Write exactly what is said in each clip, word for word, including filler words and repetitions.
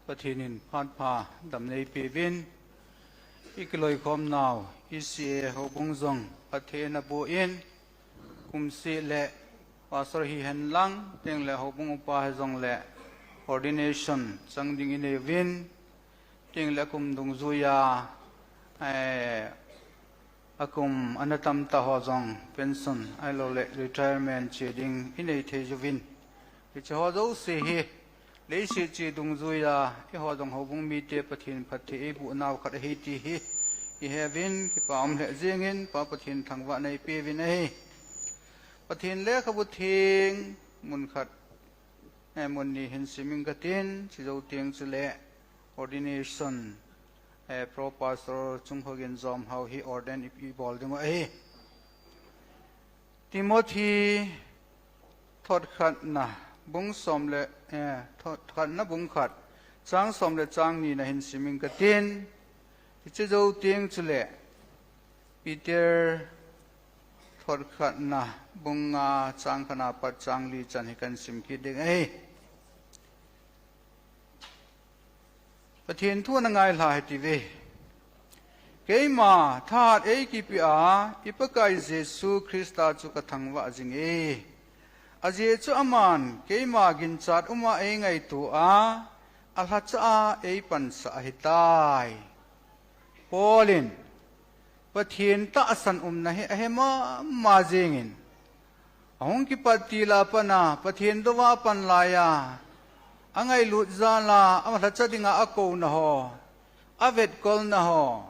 Pathen in phat pha damna eipeuvin, ikiloikhom nau, E C A houbung jong Pathen in aboh in, kum seh le pastor hihen lang, chuteng le houbung upa hijongle ordination chang ding inei uvin, chuteng le kum dungjuia, eh, akum ana tam ta ho jong pension ahilou le retirement che ding inei thei uvin. Hiche ho jouse hi, leiset che dungjuia, eiho jong houbung mite Pathen phatthei eiboh nau khat ahi ti hi, ihe uvin, kipa um lheh jengin, Pa Pathen thangvahna eipeuvin ahi. Pathen lekhabu theng, mun khat, eh, mun ni hin sim inge katin, chujou teng chule, ordination, eh, Pro Pastor Chungkhogin Jomhao hi ordain i, ibol diu ahi. Timothy thot khatna bung som le, eh, thot khatna bung khat, chang som le chang ni na hin sim inge katin, hiche jou teng chule, Peter thot khatna bung nga chang khatna pat chang li chan hi kahin sim kit ding ahi. Pathen thu ana ngai lha hite uve. Keima thahat eikipeh a, i Pakai Jesu Christa chu kathangvah jinge. Ajeh chu aman keima ginchat uma eingaito a, alhacha a eipansah ahitai. Paul in Pathen tahsan umna hi ahe mama jengin, ahung kipat til a pat a Pathen dou a pan laiya, angailut jal a, alhacha dinga akouna ho, avetkolna ho,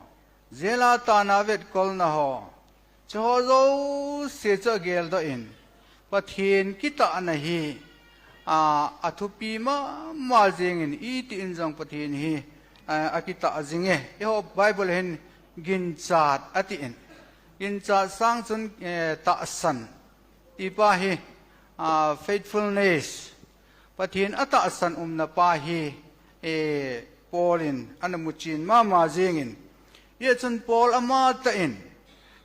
jail a tana avetkolna ho, chuho jouse chu ageldoh in, Pathen kitahna hi, a, athupi mama jengin, iti in jong Pathen hi, a, akitah jinge. Eiho Bible hin ginchat atin. Ginchat sang chun, eh, tahsan. Ti pa hi, a, faithfulness. Pathen atahsan umna pa hi, eh, Paul in ana muchen mama jengin. Hijeh chun Paul amatah in,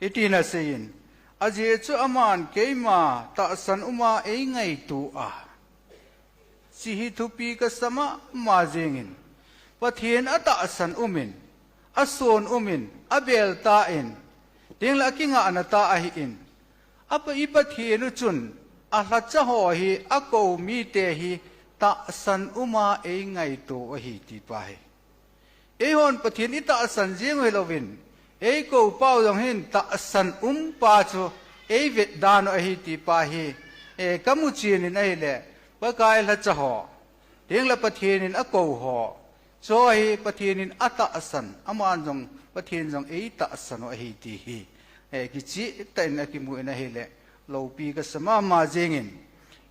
iti ana seiyin. Ajeh chu aman keima tahsan uma eingaito a. Hiche hi thupi kasa mama jengin. Pathen atahsan umin, ason umin, abel tan, chuteng le akingahna ta ahin. Apa i Pathen u chun, alhacha ho hi, akou mite hi, tahsan uma eingaito ahi ti pa hi. Eihon Pathen itahsan jeng u hilouvin, eikou pau jong hin tahsan um pa chu eivet dan u ahi ti pa hi, eh, kamuchen in ahile, Pakai lhacha ho, chuteng le Pathen in akou ho, chuho hi Pathen in atahsan, aman jong Pathen jong eitahsan u ahi ti hi, eh, kicheh tah in akimu in ahile, loupi kasa mama jengin,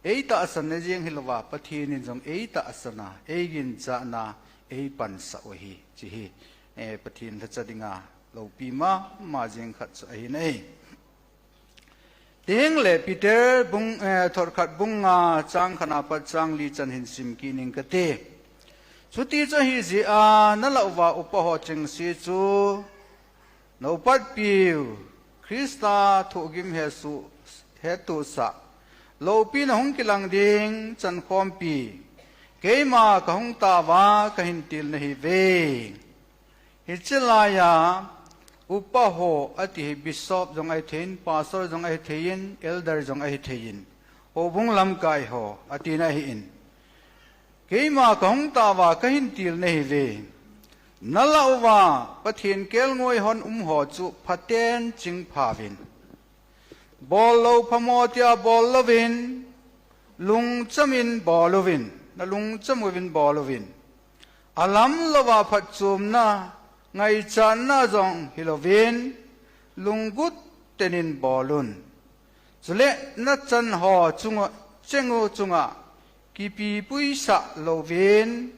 eitahsan na jeng hilouva, Pathen in jong eitahsan a, eiginchat na, eipansah u ahi, hiche hi, eh, Pathen lhacha dinga loupi mama jeng khat chu ahi nai. Chuteng le Peter bung, eh, thot khat bung nga chang khatna pat chang li chan hin sim kit inge kati. Chuti chu ahijeh a, nalah uva upa ho chengse chu, na upatpiu, Christa thohgim hesoh, hetohsah, loupina hung kilang ding chan khompi, keima kahung tauva kahin til nahiuve. Hiche laiya, upa ho ati hi bishop jong ahitheiyin, pastor jong ahitheiyin, elder jong ahitheiyin, houbung lamkai ho, atina ahin. Keima kahung tauva kahin til nahiuve. Nalah uva, Pathen kelngoi hon um ho chu phaten chingphauvin. Bol lou phamo tia bol louvin, lungchamin bol uvin, nalungcham uvin bol uvin. Alam louva phatchomna, ngaichatna jong hilouvin, lunggut tenin bol un. Chule nachan ho chunga, cheng u chunga, kipipuisah louvin,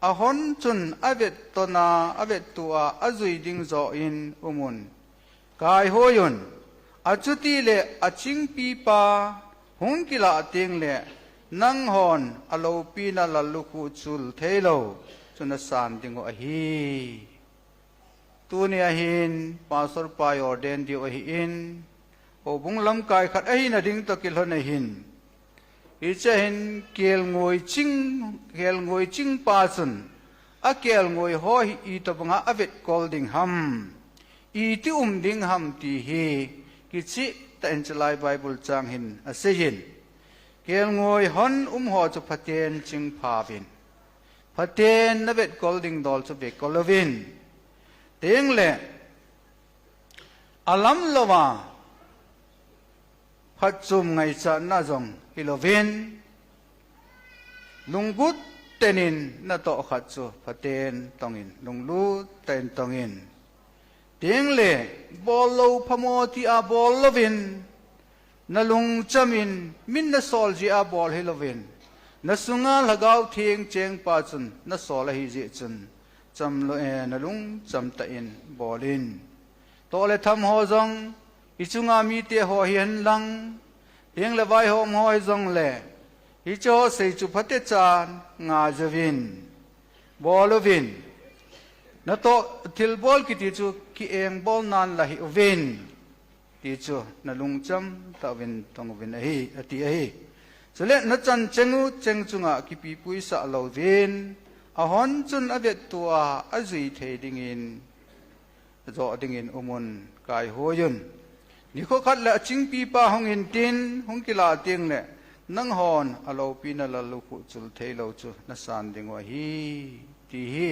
ahon chun avetton a, avetto a, ajui ding joh in um un. Kaihoiyun, achutile achingpipa hung kilah tengle, nanghon aloupina lallukhuh chul theilou chu nasan dingu ahi. Tunia hin pastor pa ordain diu ahin, houbung lamkai khat ahina ding toh kilhon ahin, hiche hin kelngoi ching, kelngoi chingpa chun akelngoi ho hi itobanga avetkol ding ham, iti um ding ham ti hi kicheh tah in chulai Bible chang hin aseiyin. Kelngoi hon um ho chu phaten chingphauvin, phaten navetkol ding dol chu vetkol uvin. Tengle, alam louva phatchom ngaichatna jong hilouvin, lunglut tah in natoh khat chu phaten tongin, lunglut tah in tongin. Tengle, bol lou phamo tia bol louvin, nalungcham in, min nasol jeh a bol hilouvin, nasunga Lhagao Theng chengpa chun nasol ahijeh chun, chamlou, eh, nalungcham tah in bolin. Toh le tham ho jong, ichunga mite ho hihen lang, tengle vaihom ho hijongle, hiche ho sei chu phatechan ngaijouvin, bol uvin. Natoh thilbol kiti chu ki-engbol nan la hih uvin, ti chu nalungcham tah uvin tong uvin ahi, ati ahi. Chule nachan cheng u cheng chunga kipipuisah louvin, ahon chun avettoh a ajui thei dingin, ajoh dingin umun kaihoiyun. Nikho khat le achingpipa hung hintin, hung kilah tengle, nanghon aloupina lallukhuh chul theilou chu nasan dingu ahi, ti hi,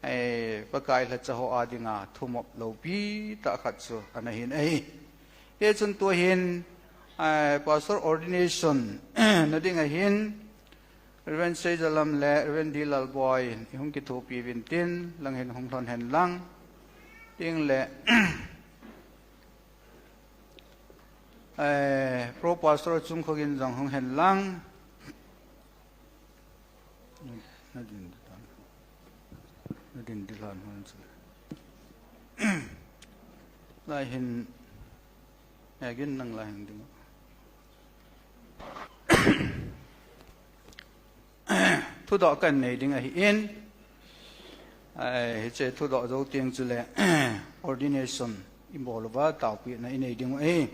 eh, Pakai lhacha ho a dinga thumop loupi tah khat chu anahin ahi. Hichun tuhin, eh, Pastor ordination nading ahin, Reverend Seijalam le Reverend D Lalboi in ihung kithopi uvin tin, lang hin hung lhon hen lang. Tengle, eh, Pro Pastor Chungkhogin jong hung hen lang. Nadin, nadin dilan hon chu. Lai hin, eh, gin nang lai hin ding. Thudoh kanei ding ahin, ai, hiche thudoh jou teng chule, ordination ibol uva taopehna inei dingu ahi.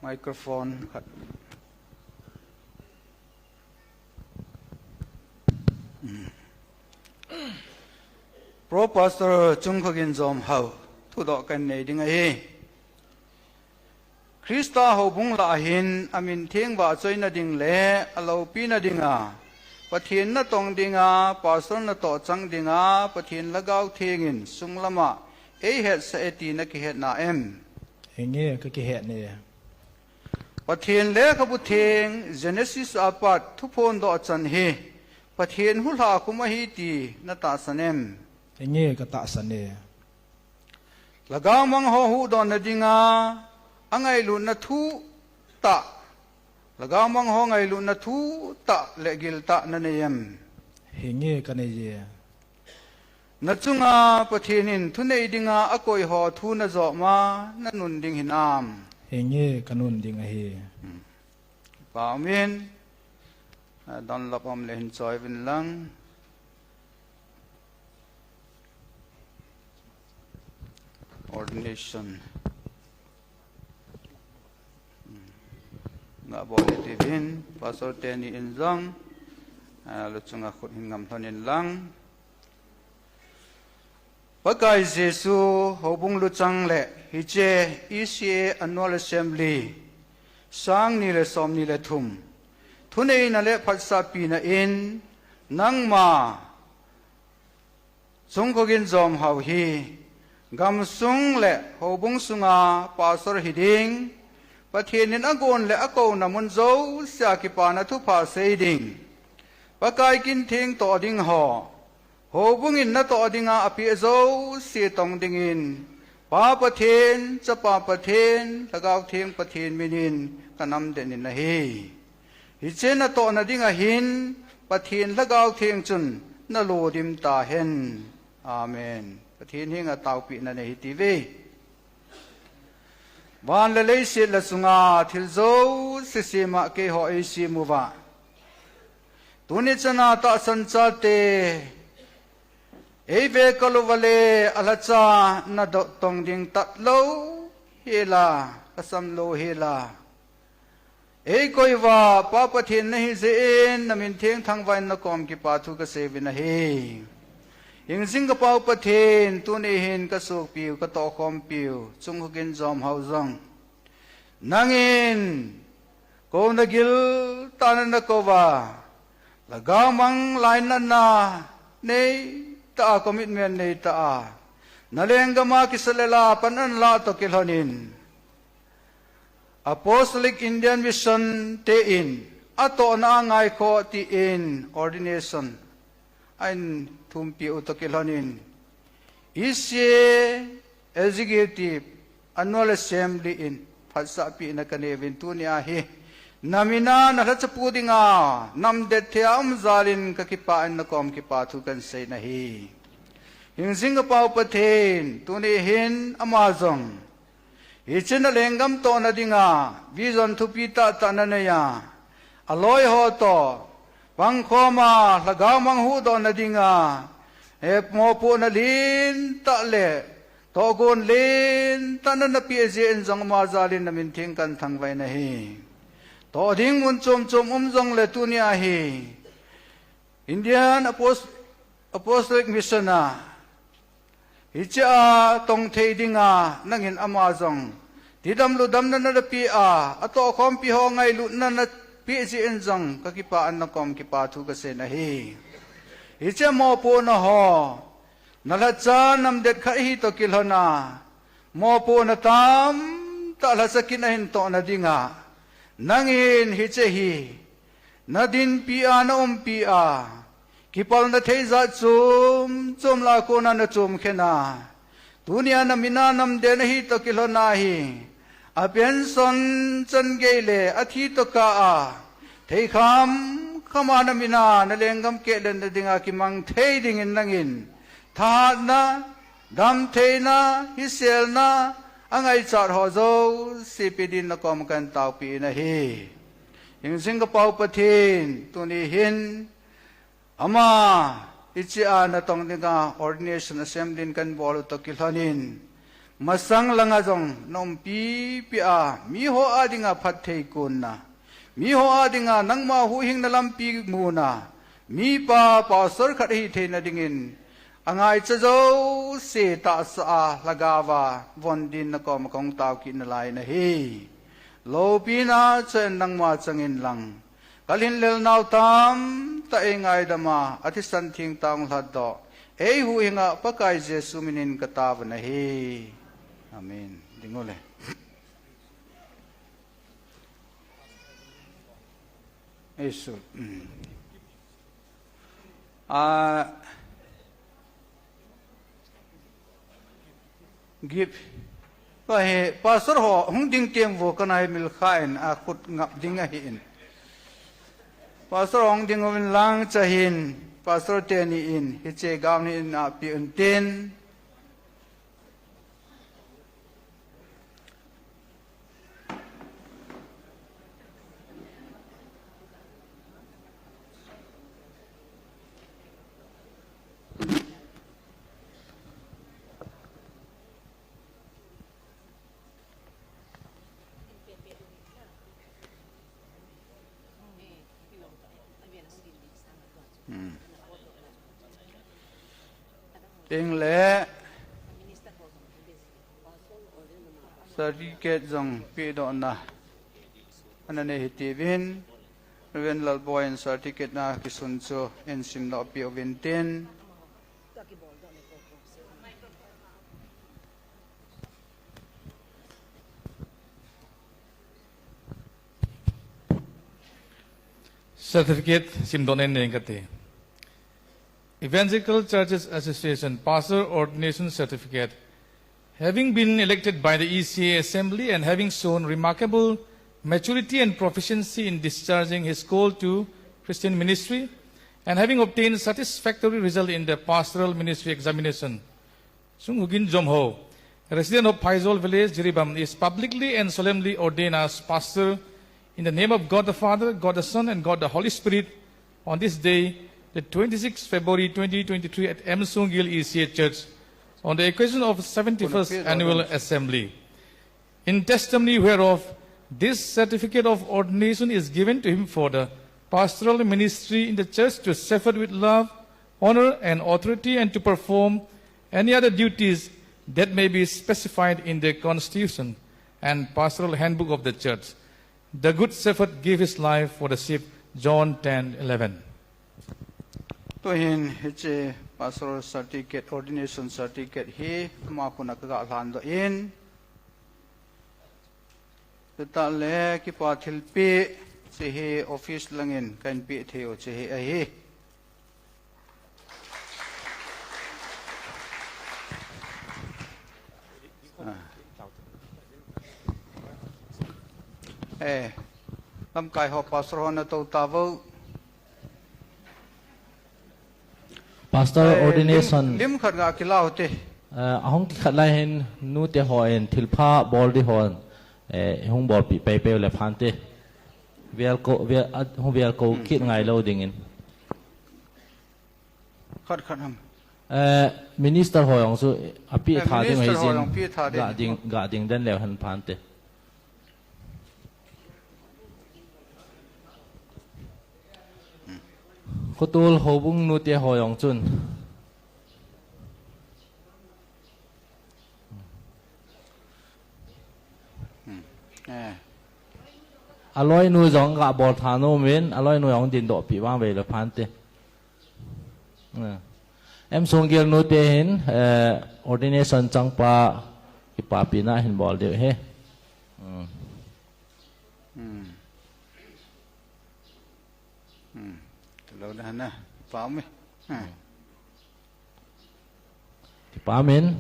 Microphone khat. Pro Pastor Chungkhogin Jomhao, thudoh kanei ding ahi. Christa houbung lah a hin amin theng vahchoina ding le aloupina dinga, Pathen natong dinga, Pastor natoh chang dinga, Pathen Lhagao Theng in sunglam a eihetsah e ti nakihet na em? Henge, kakihet e. Pathen Lekhabu Theng, Genesis a pat thuphondoh chan hi Pathen hulha khum ahi ti natahsan em? Henge, katahsan e. Lhagao mang ho huhdohna dinga, angailutna thuh tah, Lhagao mang ho ngailutna thuh tah le gil tah nanei em? Henge, kanei e. Nachunga Pathen in thunei dinga akoi ho thu najom a, nanun ding hinam? Henge, kanun ding ahi. Hmm. Kipa umin, ah, donlap um le hin choi uvin lang. Ordination. Hmm. Ngah bol hite uvin, Pastor teni in jong, ah, luchunga khut hin ngam lhon in lang. Pakai Jesu houbung luchang le hiche E C A Annual Assembly, sang ni le som ni le thum, thuneina le phatsahpina in nangma Chungkhogin Jomhao hi gamsung le houbung sunga pastor hiding, Pathen in agon le akouna mun jousea kipana thupha sei ding, Pakai kin theng toh ding ho, houbung in natoh dinga apeh jouse tong dingin, Pa Pathen, Chapa Pathen, Lhagao Theng Pathen minin kanamden in ahi. Hiche natohna dinga hin, Pathen Lhagao Theng chun nalodim tahen. Amen. Pathen henga taopehna nei hite uve. Van le leiset le sunga thil jouse sema keiho eisem uva, tuni chana tahsan chate eive kal uva le alhacha natong ding tatlou hela, kasam lou hela, Eikoi uva Pa Pathen nahi jeh in, namin theng thangvah in nakom kipa thu kasei uvin ahi. Hingjing ka Pa u Pathen, tuni hin kasuhpiu, katohkhompiu Chunghu Ginjom hou jong, nangin kouna giltah a nakou uva, lhagao mang lainatna neitah a, commitment neitah a, nalenggam a kisalel a pan ana lah toh kilhonin, Apostolic Indian Mission te in atohna a ngaikhoh tin ordination ahin thumpeh u toh kilhonin, E C A Executive Annual Assembly in phatsahpehna kanei uvin, tunia hi namin a nalhachapu dinga namdet thei a um jal in kakipah in nakom kipa thu kahin sei nahi. Hingjing ka Pa u Pathen, tuni hin ama jong hiche nalenggam tohna dinga vision thupi tahtah nanei a, aloi ho toh pangkhom a lhagao mang huhdohna dinga, eh, mopohna lentah le tohgon lentah nanapeh jeh in jong ama jal in namin theng kahin thangvah in ahi. Toh ding mun chom chom um jongle, tunia hi Indian Apos-, Apostolic Mission a hiche a tong thei dinga nangin ama jong tidam ludamna nanapeh a, atohkhompi ho ngailutna nanapeh jeh in jong kakipah in nakom kipa thu kasei nahi. Hiche mopohna ho nalhacha namdet khat ahi toh kilhon a, mopohna tamtah lhacha kin ahin tohna dinga, nangin hiche hi nadinpi a, naumpi a, kipalna thei jat chom chom lah a kona nachom khen a, tunia namin a namdet ahi toh kilhon a hi, a pension chan gei le athi toh kah a, theikham kham a namin a nalenggam kehletna dinga kimang thei dingin nangin thahatna, damtheina, hiselna, angaichat ho jouse pe din nakom kahin taopeh in ahi. Hingjing ka Pa u Pathen, tuni hin ama hiche a natong dinga ordination assembly in kahin bol u toh kilhonin, masang langa jong naumpi peh a, miho a dinga phatthei konna, miho a dinga nangma huhhingna lampi muna, mipa pastor khat ahi theina dingin angaicha jouse tahsa a lhagao a von din nakom a kahung tao kit nalai in ahi. Loupina chang nangma chang inlang, kalhin lelnau tamtah eingaidam a, athisan thengtah hung lhatdoh eihuhhing a Pakai Jesu minin kataovin ahi. Amen. Ding u le. Jesu. Mm. Ah, Gift. Pahe, pastor ho hung ding teng vo, kanai mil kha in akhut ngap ding ahin. Pastor ho hung ding uvin lang chahin, pastor teni in hiche gam ni in api untin. Hmm. Tengle certificate jong pedohna ana nei hitiuvin, Reverend Lalboi in certificate na kisun chu eihin simdoh peh uvin tin. Certificate simdohna nei kate. Evangelical Churches Association Pastor Ordination Certificate. Having been elected by the E C A Assembly and having shown remarkable maturity and proficiency in discharging his call to Christian ministry, and having obtained satisfactory result in the pastoral ministry examination, Sung Hugin Jomho, resident of Phaijol village, Jiribam, is publicly and solemnly ordained as pastor in the name of God the Father, God the Son, and God the Holy Spirit on this day, the twenty-sixth February twenty twenty-three, at M Sungil E C A Church on the occasion of seventy-first Annual Assembly. In testimony whereof, This certificate of ordination is given to him for the pastoral ministry in the church to shepherd with love, honor, and authority, and to perform any other duties that may be specified in the constitution and pastoral handbook of the church. The good shepherd gave his life for the sheep, John ten eleven. Tuhin hiche pastoral certificate, ordination certificate hi ama khut a kaga lhandoh in. Chutah le kipa thilpeh, hiche hi office langin kahin peh thei u hiche hi ahi. Ah. Eh, lamkai ho, pastor ho natou tauvo. Pastor, eh, ordination lim, lim khat ga kilau te. Eh, ahung kikhat lai hin nute hon thilpha bol ding hon, eh, hung bolpeh peipei le phante. Vel ko, vel, a, hung vel ko, hmm, kit ngai lou dingin. Khat khat ham. Eh, minister ho jong chu apeh, eh, tha ding minister ho jong peh tha ding. Ga ding, ga ding den leu hen phante. Khotol houbung nute ho jong chun. Hmm. Eh. Aloinu jong ga bol tha nom in, aloinu jong dindoh peh vang ve le phante. Eh. M Songgel nute hin, eh, ordination changpa kipapina hin bol diu ahi. Hmm. Hmm. Hmm. Lou na na. Pam e. Hmm. Kipa min,